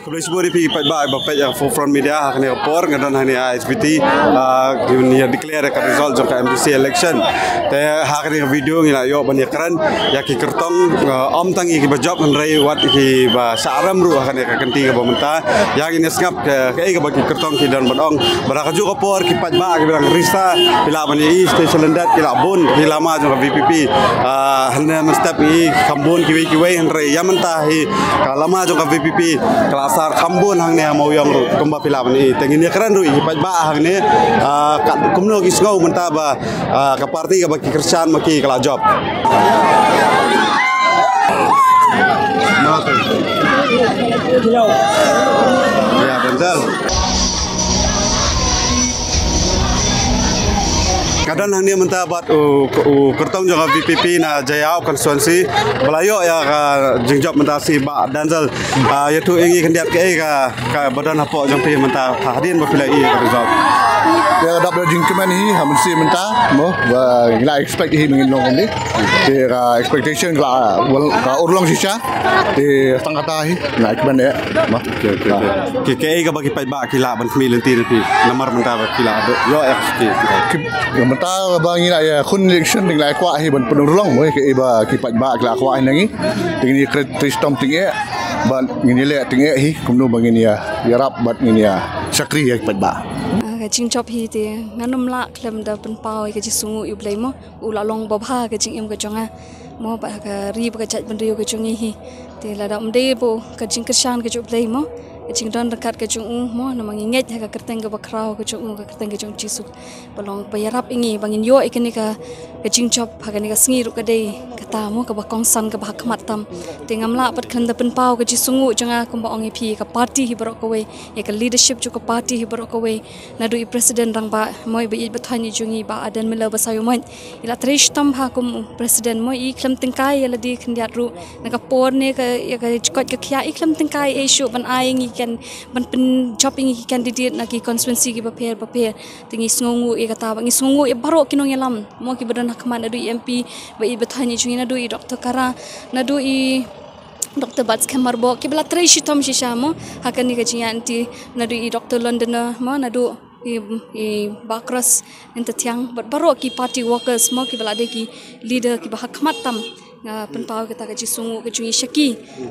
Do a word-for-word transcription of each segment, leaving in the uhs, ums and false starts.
Khublei shibun ïa phi paidbah ba peit ïa Forefront Media ha kane ka por. Nga don hangne ha S B T, ah, ïa declare ka result jong ka M D C election. Te ha kane ka video ngi la ïoh ban ïakren ïa ki kyrtong, ah, ym tang ïa kiba jop hynrei wat ïa kiba shah rem ruh ha kane ka kynti kaba mynta. Ïa ngin ïa sngap ka, kaei kaba ki kyrtong ki don ban ong. Bad ha kajuh ka por ki paidbah kiba dang risa, ki lah ban ïohi sha lyndet, ki lah bun ki lama jong ka V P P. Ah, hynrei mynstep i kham bun kiwei kiwei hynrei ïa mynta hi ka lama jong ka V P P ka la sar kham bun hangne ha Mawïong ruh kumba phi lah ban ïohi. Te ngin ïakren ruh ïa ki paidbah hangne, ah, ka, kumno ki sngew mynta ba, ah, ka party kaba ki kyrshan ma ki ka la jop. Ya, betul. Ka don hangne mynta bad u, u kyrtong jong ka V P P na Jaïaw constituency ba la ïoh ïa ka jingjop mynta, shi Bah Denzel. Ah, ïathuh ïa ngi khyndiat kaei ka, kaba don hapoh jong phi mynta hadien ba phi la ïoh ïa ka result. Ïa ka dap da jingkmen hi ha mynsiem mynta mo, ba ngi la expect hi ba ngin long kumne. Te ka expectation ka la, ka urlong shisha. Te tang kata hi ngi la kmen ïa mo. Okey, okey, okey. Ki, kaei kaba ki paidbah ki lah ban khmih lynti na phi namar mynta ba ki la ïoh ïa ka, ki, ki, mynta ba ngi la ïakhun election te ngi la kwah hi ban pynurlong mo kaei ba ki paidbah ki la kwah hi na ngi. Te ngin ïakren trei shitom tyngeh bad ngin ïaleh tyngeh hi kumno ba ngin ïa, ïarap bad ngin ïa shakri ïa ki paidbah. Ah, ka jingjop hi te ngan ym lah khlem da pynpaw ïa ka jingsngewnguh ïa U Blei mo. U la long babha ka jingim ka jong nga mo, bad ha ka ri bad ka jaitbynriew ka jong ngi hi. Te lada ym dei ba ka jingkyrshan ka jong U Blei mo, ka jingdon ryngkat ka jong u mo, namar ngi ngeit ha ka kyrteng kaba khraw ka jong u, ka kyrteng ka jong U Jisu ba long ba ïarap ïa ngi ba ngin ïoh ïa kane ka, ka jingjop ha kane ka sngi ruh ka dei kata mo kaba kongsan kaba ha khmat tam. Te ngam lah pat khlem da pynpaw ka jingsngewnguh jong nga kumba ong ïa phi, ka party hi baroh kawei, ïa ka leadership jong ka party hi baroh kawei. Naduh i president rangbah mo, i ba ïeit ba thoiñ i jong ngi Bah Ardent Miller Basaiawmoit. I la trei shitom bha kum u president mo, i khlem tyngkai ïa lade khyndiat ruh. Na ka por ne ka, ïa ka jingkoit ka khiah i khlem tyngkai ei shuh ban ai ngi kan, ban pynjop ïa ngi ki candidate na ki constituency kiba pher bapher. Te ngi sngewnguh ïa kata bad ngi sngewnguh ïa baroh ki nongïalam mo kiba don ha khmat, naduh i M P ba ïeit ba thoiñ i jong ngi, naduh i Doctor Kara, naduh i Doctor Batskhem Marbok kiba la trei shitom shisha mo ha kane ka jingïaid lynti, naduh i Doctor Londoner mo, naduh i, i Bah Cross Nangtathiang bad baroh ki party workers mo kiba la dei ki leader kiba ha khmat tam. Nga pynpaw kata ka jingsngewnguh ka jong ngi sha ki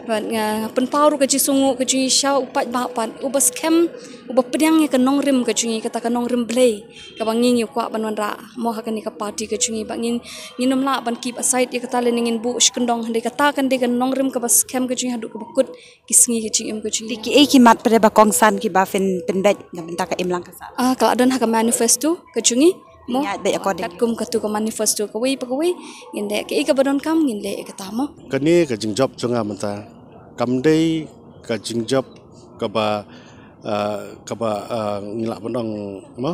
bad nga pynpaw ruh ka jingsngewnguh ka jong ngi sha u paidbah pat uba skhem, uba pdiang ïa ka nongrim ka jong ngi, kata ka nongrim Blei kaba ngi ngi kwah ban wanrah mo ha kane ka party ka jong ngi. Bad ngin, ngin ym lah ban keep aside ïa kata lane ngin buh shi kyndong, hynrei kata kan dei ka nongrim kaba skhem ka jong ngi haduh kaba kut ki sngi ka jingim ka jong ngi. Te kiei ki mat pat ba kongsan kiba phin pynbeit na bynta ka imlang ka sap? Ah, ka la don ha ka manifesto ka jong ngi mo. Ngi ïaid beit according. Katkum katu ka manifesto kawei pa kawei ngin leh, kaei kaba donkam ngin leh ïa kata mo. Kane ka jingjop jong nga mynta kam dei ka jingjop kaba, ah, kaba, ah, ngi lah ban ong mo,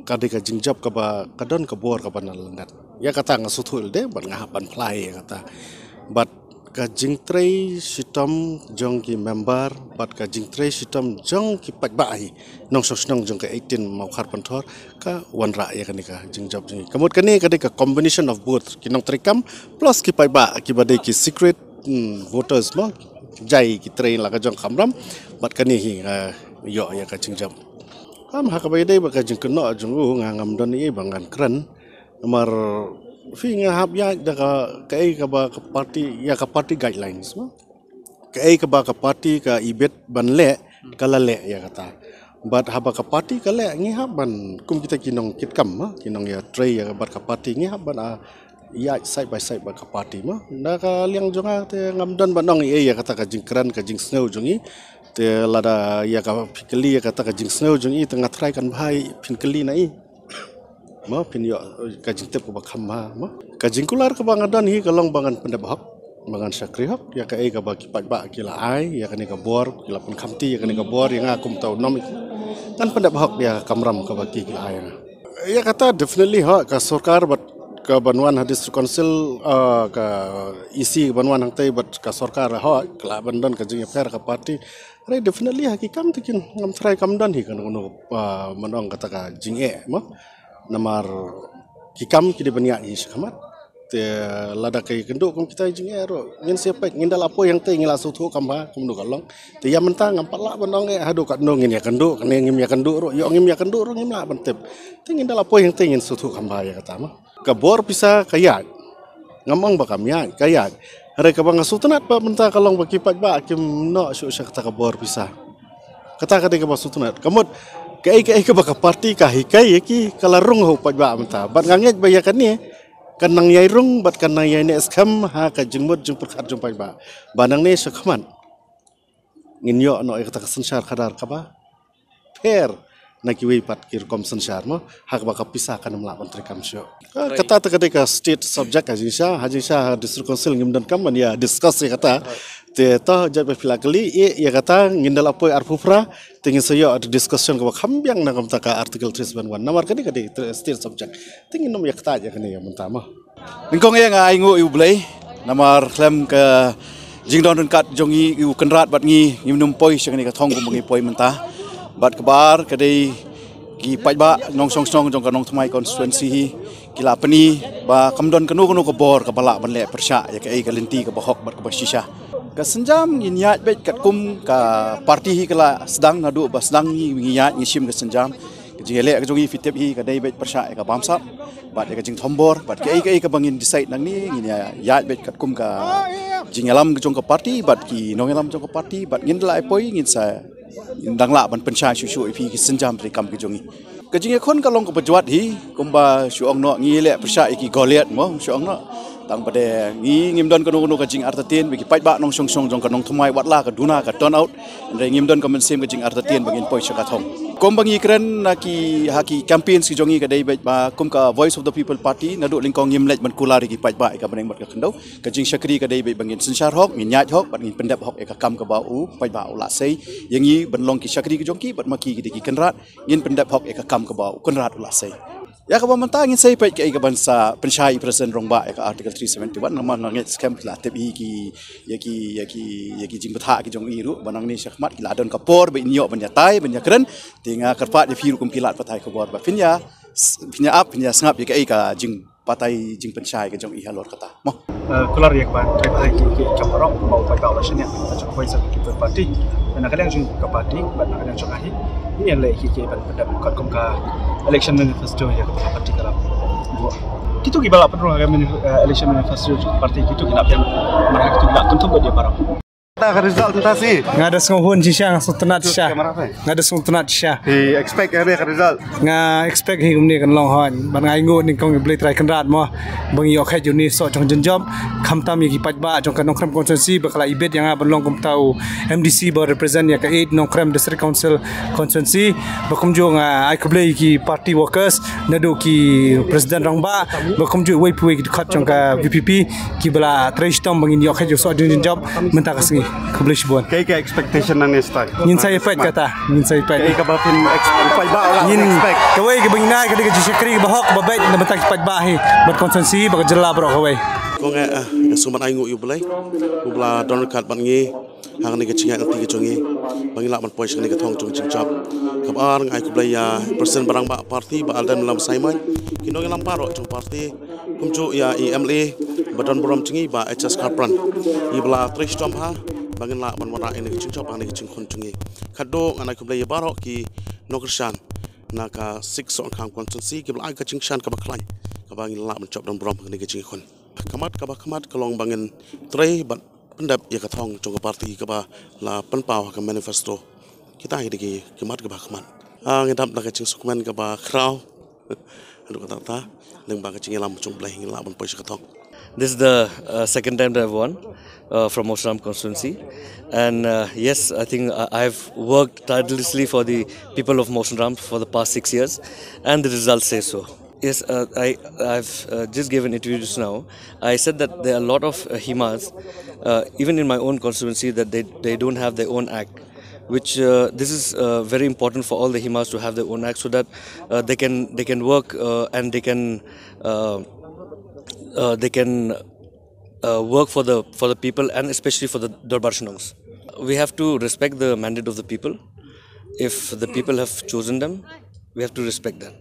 ka dei ka jingjop kaba ka don ka bor kaba na lyndet. Ïa kata nga sngewthuh lade bad nga hap ban phla ïa kata. Bad ka jingtrei shitom jong ki member bad ka jingtrei shitom jong ki paidbah hi, nongshong shnong jong ka eighteen Mawkhar Pynthor, ka wanrah ïa kane ka jingjop jong ngi. Ka mut kane ka dei ka combination of both, ki nongtrei kam plus ki paidbah kiba dei ki secret, hmm, voters mo, jai ki trei la ka jong kamram, bad kane hi, ah, ïoh ïa ka jingjop. Am ha kaba ïadei bad ka jingkynnoh jong u, nga ngam don ei ba ngan kren. Namar phi, nga hap ïaid da ka, kaei kaba ka party, ïa ka party guidelines mo. Kaei kaba ka party ka ibit ban leh, ka la leh ïa kata. Bad haba ka party ka leh, ngi hap ban, kum kita ki nongkitkam mo, ki nongïatrei ïa bad ka party, ngi hap ban, ah, ïaid side by side bad ka party mo. Na ka liang jong nga te ngam don ban ong ei ïa kata ka jingkren ka jingsngew jong ngi. Te lada ïa ka phi kylli ïa kata ka jingsngew jong ngi te nga tharai kan bha phin kylli na i mo, phin ïoh ka jingtip kaba kham bha mo. Ka jingkular kaba nga don hi ka long ba ngan pyndep hok, ba ngan shakri hok ïa kaei kaba ki paidbah ki la ai, ïa kane ka bor ki la pynkhamti ïa kane ka bor ïa nga kum uta u nongmihkhmat. Ngan pyndep hok ïa ka kamram kaba ki, ki la ai ïa nga. Ïa kata definitely hok, ka sorkar bad ka ban wan ha District Council, ah, ka E C ka ban wan hangtei bad ka sorkar hok, ka lah ban don ka jingïapher ka party. Hynrei definitely ha ki kam te kin, ngam tharai kam don hi kano kano, ah, ban ong kata ka jingeh mo. Namar ki kam ki dei ban ïaid hi shakhmat. Te lada ka ïakynduh kum kita jingeh ruh, ngin sa peit, ngin da la poi hangtei, ngin la sngewthuh kham bha kumno ka long. Te ïa mynta ngam pat lah ban ong eh haduh katno ngin ïakynduh, kane ngim ïakynduh ruh, ïoh ngim ïakynduh ruh ngim lah ban tip. Te ngin da la poi hangtei, ngin sngewthuh kham bha ïa kata mo. Ka bor pisa ka ïaid. Ngam ong ba kam ïaid, ka ïaid. Hynrei kaba nga sngewtynnat ba mynta ka long ba ki paidbah kim noh shuh sha kata ka bor pisa. Kata ka dei kaba sngewtynnat. Ka mut kaei kaei kaba ka party ka hikai ïa ki, ka la rung ha u paidbah mynta. Bad nga ngeit ba ïa kane kan nang ïai rung bad kan nang ïai neh skhem ha ka jingmut jingpyrkhat jong u paidbah. Ba nangne sha khmat ngin ïoh noh ïa kata ka synshar khadar kaba pher na kiwei pat ki rukom synshar mo, ha kaba ka pisa kan ym lah ban treikam shuh. Ka, kata te ka dei ka state subject, ha jingshisha, ha jingshisha ha District Council ngim donkam ban ïa discuss ïa kata. Te to jait ba phi la kylli ïa kata, ngin da la poi arphew phra, te ngin sa ïoh discussion kaba kham biang na ka bynta ka Article three seven one. Namar kane ka dei state subject. Te ngin ym ïa kata ïa kane ïa mynta mo. Nyngkong eh nga ainguh ïa U Blei namar khlem ka jingdon ryngkat jong ngi, u Kynrad bad ngi, ngim nym poi sha kane ka thong kumba ngi poi mynta. Bad kaba ar ka dei ki paidbah nongshong shnong jong ka Nongthymmai constituency hi ki la pyni ba kam don kano kano ka bor kaba lah ban leh pyrshah ïa kaei ka lynti kaba hok bad kaba shisha. Ka sienjam ngin ïaid beit katkum ka party hi ka la sdang, naduh ba sdang ngi, ngi ïaid ngi shim ka sienjam. Ka jingïaleh ka jong ngi phi tip hi ka dei beit pyrshah ïa ka bamsap bad ïa ka jingthombor bad kaei kaei kaba ngin decide nangne, ngin ïa ïaid beit katkum ka jingïalam ka jong ka party bad ki nongïalam jong ka party, bad ngin da la poi ngin sa, ngin dang lah ban pynshai shuh shuh ïa phi ki sienjam treikam ki jong ngi. Ka jingïakhun ka long kaba jwat hi, kumba shu ong noh, ngi leh pyrshah ïa ki Goliath mo, shu ong noh. Tang ba dei ngi, ngim don kano kano ka jingartatien, ba ki paidbah nongshong shnong jong ka Nongthymmai wat la ka duna ka turnout, hynrei ngim don ka mynsiem ka jingartatien ba ngin poi sha ka thong. Kumba ngi kren na ki, ha ki campaigns ki jong ngi ka dei beit ba kum ka Voice of the People Party, naduh lyngkong ngim leit ban kular ïa ki paidbah ïa ka bneng bad ka khyndew. Ka jingshakri ka dei beit ba ngin synshar hok, ngin ïaid hok bad ngin pyndep hok ïa ka kam kaba u paidbah u la sei ïa ngi ban long ki shakri ki jong ki, bad ma ki ki dei ki Kynrad, ngin pyndep hok ïa ka kam kaba u Kynrad u la sei. Ïa kaba mynta ngin sa peit kaei kaban sa pynshai i President Rangbah ïa ka Article three seventy one, namar nga ngeit skhem phi la tip hi ki, ïa ki, ïa ki, ïa ki jingbthah ki jong i ruh, ba nangne sha khmat ki la don ka por ba in ïoh ban ïatai ban ïakren. Te nga kyrpad ïa phi ruh kum ki lad pathai khubor ba phin ïa, phin ïa ap, phin ïa sngap ïa kaei ka jingbatai jingpynshai ka jong i halor kata mo. Eh, kular ïa ka ban trei bha ïa ki, ki jong baroh, ba u paidbah u la shaniah na ka jong ka Voice of the People Party. Na ka liang jong ka party bad na ka liang jong nga hi, ngi ïa leh ïa ki ban pyndep katkum ka election manifesto ïa ka party ka la buh. Kito kiba la pynrung ha ka manif-, eh, election manifesto jong ka party, kito ki la pynrung, namar kito ki la kynthup bad ïa baroh. Ta ka result mynta shi. Nga da sngewhun shisha, nga sngewtynnat shisha. Nga da sngewtynnat shisha. Hi expect ïa ka result. Nga expect hi kumne kan long hooid. Bad nga ainguh nyngkong ïa U Blei Trai Kynrad mo, ba ngi ïoh kheit ïa une u soh jong ka jingïasoh. Khamtam ïa ki paidbah jong ka Nongkrem constituency ba ka la ibit ïa nga ban long kum uta u M D C ba represent ïa ka eight Nongkrem District Council constituency. Ba kumjuh nga ai khublei ïa ki party workers, naduh ki President Rangbah, ba kumjuh iwei pa iwei ki dkhot jong ka V P P, kiba la trei shitom ba ngin ïoh kheit ïa u soh jong ka jingïasoh mynta ka sngi. Khublei shibun. Kaei ka expectation nangne shatai? Ngin sa ïa peit kata, ngin sa ïa peit. Kaei kaba phin ex-, paidbah u la expect? Kawei kaba ngin ai ka dei ka jingshakri kaba hok kaba beit na bynta ki paidbah hi bad constituency bad ka jylla baroh kawei. Kong eh, eh, nga sngewbha ban ainguh ïa U Blei uba la don ryngkat bad ngi ha kane ka jingïaid lynti ka jong ngi ba ngin lah ban poi sha kane ka thong jong ka jingjop. Kaba ar nga ai khublei ïa President ba Rangbah party Bah Ardent Miller Basaiawmoit, ki nongïalam baroh jong party, kumjuh ïa i M L A ba don burom jong ngi Bah H S Kharpran, iba la trei shitom bha ba ngin lah ban wanrah ïa kane ka jingjop ha kane ka jingkhun jong ngi. Khatduh ngan ai khublei ïa baroh ki nongkyrshan na ka Six Sohryngkham constituency kiba la ai ka jingkyrshan kaba khlaiñ kaba ngin lah ban jop don burom ha kane ka jingkhun. Ka mat kaba khmat ka long ba ngin trei bad pyndep ïa ka thong jong ka party kaba la pynpaw ha ka manifesto. Kita hi dei ki mat kiba khmat. Ah, ngi dap da ka jingsngewkmen kaba khraw. Haduh katta katta, lyngba ka jingïalam jong U Blei ngin lah ban poi sha ka thong. This is the uh, second time that I've won uh, from Mawsynram constituency. And uh, yes, I think I- I've worked tirelessly for the people of Mawsynram for the past six years, and the results say so. Yes, uh, I, I've uh, just given interview just now. I said that there are a lot of uh, Himas, uh, even in my own constituency, that they, they don't have their own act, which uh, this is uh, very important for all the Himas to have their own act so that uh, they can they can work uh, and they can uh, uh, they can uh, work for the for the people and especially for the Dorbar Shnongs. We have to respect the mandate of the people. If the people have chosen them, we have to respect that.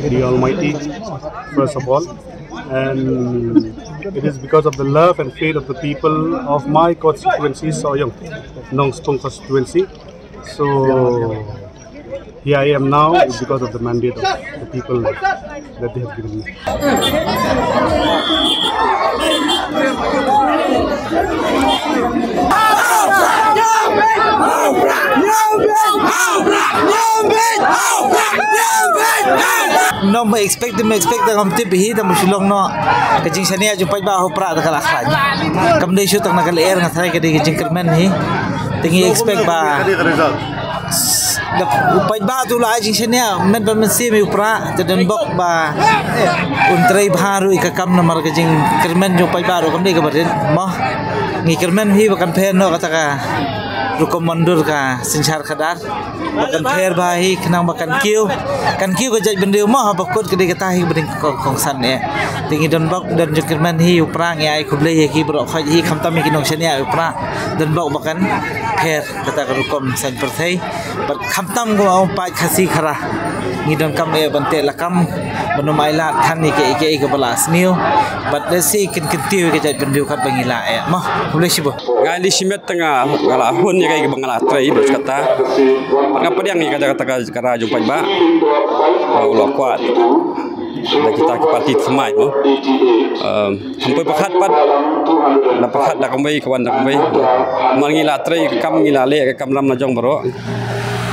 The Almighty, first of all, and it is because of the love and faith of the people of my constituency, Sohiong, Nongspung constituency. So here I am now is because of the mandate of the people that they have given me. Nong ba expect, ba expect, da ngam tip hi, da mu shilong no. Ka jingshaniah jong paidbah ha u Prah da ka la khlaiñ. Kam dei shu tang na ka lyer, nga tharai ka dei ka jingkyrmen hi. Te ngi expect ba da u paidbah tu la ai jingshaniah, men ba men sim hi u Prah, te don bok ba un trei bha ruh ïa ka kam, namar ka jingkyrmen jong paidbah ruh kam dei kaba rit mo. Ngi kyrmen hi ba kan pher noh kata ka rukom mandur ka synshar khadar. Ba kan pher bha hi khnang ba kan kiew, kan kiew ka jaitbynriew mo, haba kut ka dei kata hi ba dei ka kongsan eh. Te ngi don bok, don jingkyrmen hi u Prah, ngi ai khublei ïa ki baroh khoit hi, khamtam ïa ki nongshaniah u Prah. Don bok ba kan pher kata ka rukom saiñ pyrthei. Bad khamtam kum u paid Khasi Khara, ngi donkam eh ban teh lakam, ban ym ailad than ïa kiei kiei kaba la sniew. Bad lehse kin kyntiew ïa ka jaitbynriew katba ngi la eh mo. Khublei shibun. Nga li shimet te nga, nga la hun ïa kaei kaba nga la trei bad kata. Bad nga pdiang ïa kata, kata ka, ka rai jong paidbah. Nga u la kwah da kita ki parti thymmai mo. Em, Hynrei pyrkhat pat, la pyrkhat da kumwei, ka wan da kumwei. Namar ngi la trei ka kam, ngi la leh ka kamram la jong baroh.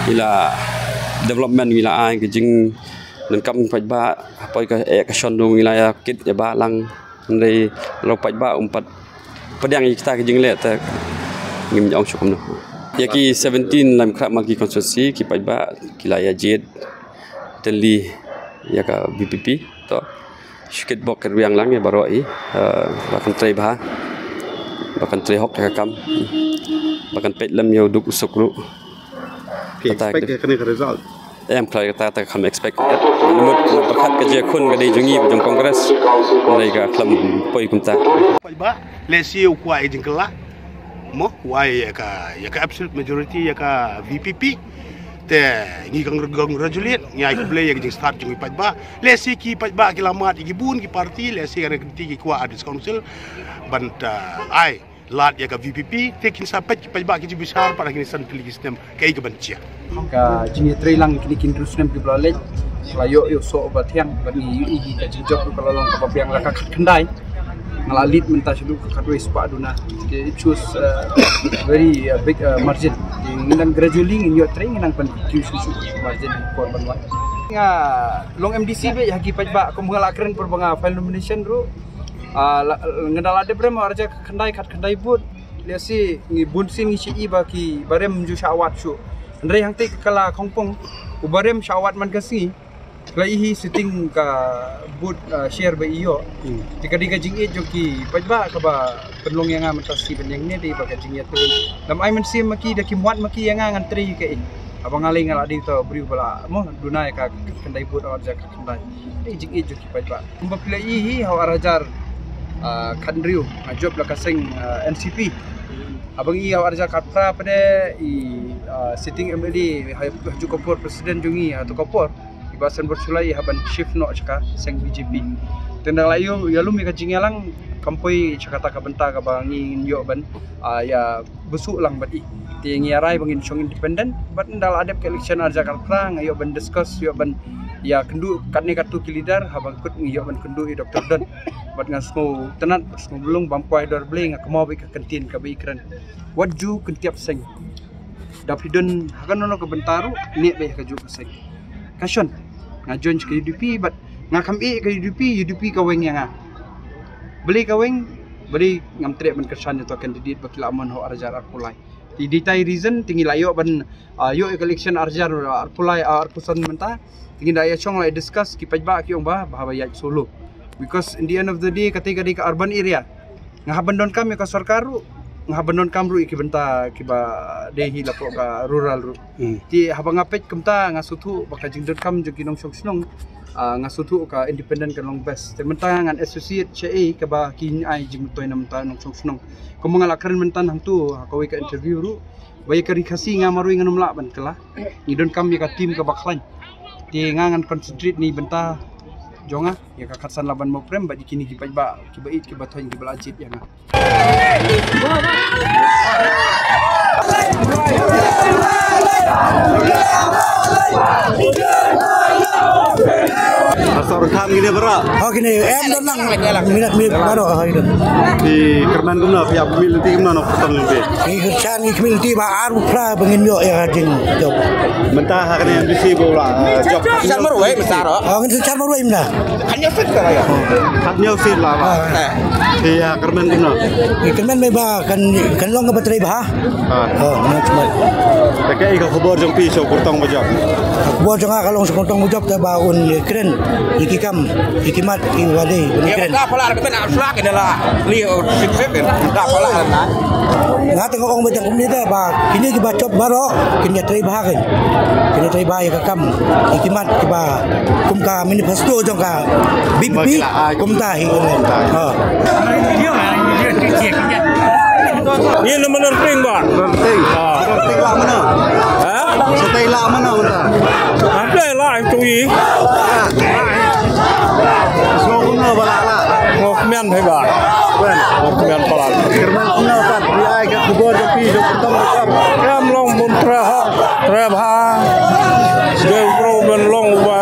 Ngi la development, ngi la ai ka jingdonkam paidbah, hapdeng ka eh ka shon ruh ngi la ïa kit ïa ba lang. Hynrei la paidbah um pat pdiang ïa kita ki jingleh te ngim ïa ong shuh kumno. Ïa ki seventeen Laitumkhrah Malki constituency ki paidbah ki la ïa jied tylli ïa ka VPP to. Shu kit bok kit rwiang lang ïa baroh i, eh, ba kan trei bha, ba kan trei hok ïa ka kam, ba kan peit lem ïa u duk u suk ruh. Ki expect ïa kane ka result? Em, khlaiñ kata, kata kam expect. Namar pyrkhat ka jingïakhun ka dei jong ngi ba jong Congress. Hynrei ka khlem poi kumta. Paidbah, lehse u kwah ïa jingkylla mo, u ai ïa ka, ïa ka absolute majority ïa ka VPP. Te ngi congratulate, ngi ai khublei ïa ka jingstad jong ki paidbah. Lehse ki paidbah ki la mad ïa ki bun ki parti, lehse kane ka kynti ki kwah ha District Council ban, uh, ai lad ïa ka VPP. Te kin sa peit ki paidbah ki jingbishar pat ha kine san tylli ki snem kaei kaban jia. Ka jingïatreilang kine ki hynriew snem kiba la leit, la ïoh ïa u soh uba thiang, bad ngi ïohi ka jingjop ruh ka la long kaba biang, la ka khatkhyndai. Nga la lead mynta shaduh ka khatwei spah duna. It shows, uh, very, uh, big, uh, margin. Ngi dang gradually ngin ïoh trei, ngi dang pynkiew shuh shuh margin por ban wan. Nga long MDC beit ha ki paidbah, kum nga la kren por ba nga file nomination ruh. Ah, la, nga da la dep rem ha u Raja khatkhyndai, khatkhyndai booth. Lehse ngi bun sien ngi shu i ba ki barem ju shah wad shuh. Hynrei hangtei ka la khongpong, u barem shah wad man ka sngi. Ka la i hi sitting ka booth, ah, share ba i ïoh. Hmm. Te ka dei ka jingïeit jong ki paidbah kaba pynlong ïa nga mynta shi ban ïeng ne dei ba ka jingïeit. Lam ai mynsiem ma ki da ki mut ma ki ïa nga ngan trei ïa kaei. Haba nga lei nga la dei uta u briew ba la mo duna ïa ka khatkhyndai booth ha u Raja khatkhyndai. Dei jingïeit jong ki paidbah. Kumba phi la i hi ha u ar hajar, ah, khathynriew nga jop la ka seng, ah, NCP. Haba ngi i ha u ar hajar khatphra pat i, ah, sitting MLA ha, ha ju ka por president jong ngi ha tu ka por. I Bah Senbor Shullai i hap ban shift noh sha ka seng BJP. Te nda la ïoh ïalum ïa ka jingïalang kam poi sha kata ka bynta kaba ngin ïoh ban, ah, ïa bsuh lang bad i. Te ngi ïa rai ba ngin shong independent bad nda la dep ka election ar hajar khatphra nga ïoh ban discuss, ïoh ban ïa kynduh katne katto ki leader, haba kut ngi ïoh ban kynduh i Doctor Don. Bad nga sngewtynnat, sngewbulung bam kwai dor Blei, nga kynmaw bad ka kyntien kaba i kren. Wat ju kyntiap seng. Da phi don ha kano kano ka bynta ruh, neh beit ha kajuh ka seng. Ka shon, nga join ka UDP, bad nga kham ïeh ka UDP, UDP ka weng ïa nga. Balei ka weng, balei ngam treh ban kyrshan ïa uto u candidate ba ki la mon ha u ar hajar arphew lai. Te dei tai reason, te ngi la ïoh ban, ah, ïoh ïa ka election ar hajar arphew lai, ah, arphew san mynta. Te ngi da ïa shong la ïa discuss, ki paidbah ki ong ba, ba haba ïaid solo. Because in the end of the day, katei ka dei ka urban area. Nga hap ban donkam ïa ka sorkar ruh, nga hap ban donkam ruh ïa ki bynta kiba dei hi la pok ka rural ruh. Hmm. Te haba nga peit kumta nga sngewthuh ba ka jingdonkam jong ki nongshong shnong, ah, nga sngewthuh ka independent kan long best. Te mynta ngan associate shaei kaba kin ai jingmyntoi na bynta nongshong shnong. Kumba nga la kren mynta hangtu ha kawei ka interview ruh, ba ïa ka Ri Khasi nga marwei ngan ym lah ban kylla. Ngi donkam ïa ka team kaba khlaiñ. Te nga ngan concentrate na bynta jong nga ïa ka khatsan Laban Mawprem bad ïa kine ki paidbah kiba ïeit kiba thoiñ kiba la jied ïa nga. Asor kham gini bro. Oh, kine em don lang. Minit, minit baroh, oh, itu. Phi kyrmen kumno, phi ap minit kumno, no, petang minit. Ngi kyrshan ngi khmih lynti ba arphew phra ba ngin ïoh ïa ka jingjop. Mynta ha kane M D C ba u la, eh, jop. Shan marwei mynta ruh. Oh, ngin shan marwei mynta. Khatñiew seat ka la ïoh. Khatñiew seat la ba. Ah. Eh. Te ïa kyrmen kumno? Ïa kyrmen mei ba kan, kan long kaba trei bha. Ah. Oh, mynta. Te kaei ka khubor jong phi sha u kyrtong ba jop? Khubor jong nga ka long sha u kyrtong ba jop te ba un ïakren ïa ki kam ïa ki mat kiba dei ban ïakren. Ïa, mynta pala ka kmen a slak ïa la. Li, oh, sip sip ïa. Mynta pala na. Nga te nga ong ba jong kumne te ba kine kiba jop baroh kin ïa trei bha kein. Kin ïa trei bha ïa ka kam ïa ki mat kiba kum ka manifesto jong ka B P P kumta hi. Ha. Ïa na Manorting ba. Manorting. Ha. Manorting la mano? Ha? Sa tei la mano mynta? Hynrei la ïa tu i. Sngewbha ba la la. Ngok men hai ba. Wen. Ngok men palat. Kyrmen kumno kat, phi ai ka khubor jong phi jong kyrtong jong. Kam long bun trei hok, trei bha. Dei u briew ban long uba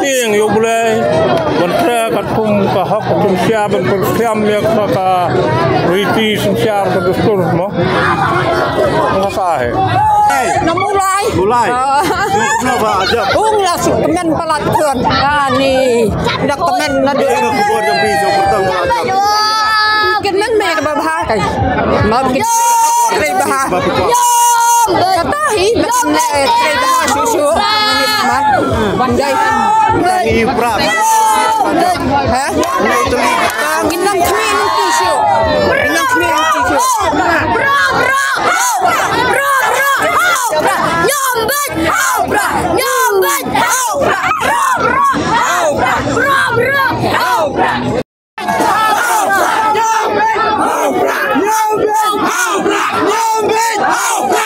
tieng ïa U Blei. Ban trei katkum ka hok ka synshar, ban pyrkhiam ïa ka, ka riti synshar ka dustur mo. Nga sa he. Na Mulai. Mulai. Ah. Suk na ba aja. Ung la suk kmen palat khun. Ani. Dak kmen na de. Ina khubor jong phi jong kyrtong ba aja. Kmen me ka ba bha kai. Ma kin trei bha. Kata hi ba kin trei bha shu shu. Ban dai. Ni pra. Ha? Ngin nang khmih nang ti shu. Ngin nang khmih nang ti shu. Bro, bro, bro, bro, bro, bro, bro. Nyom bek, bro, nyom bek, bro, bro, bro, bro, bro, bro,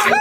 bro.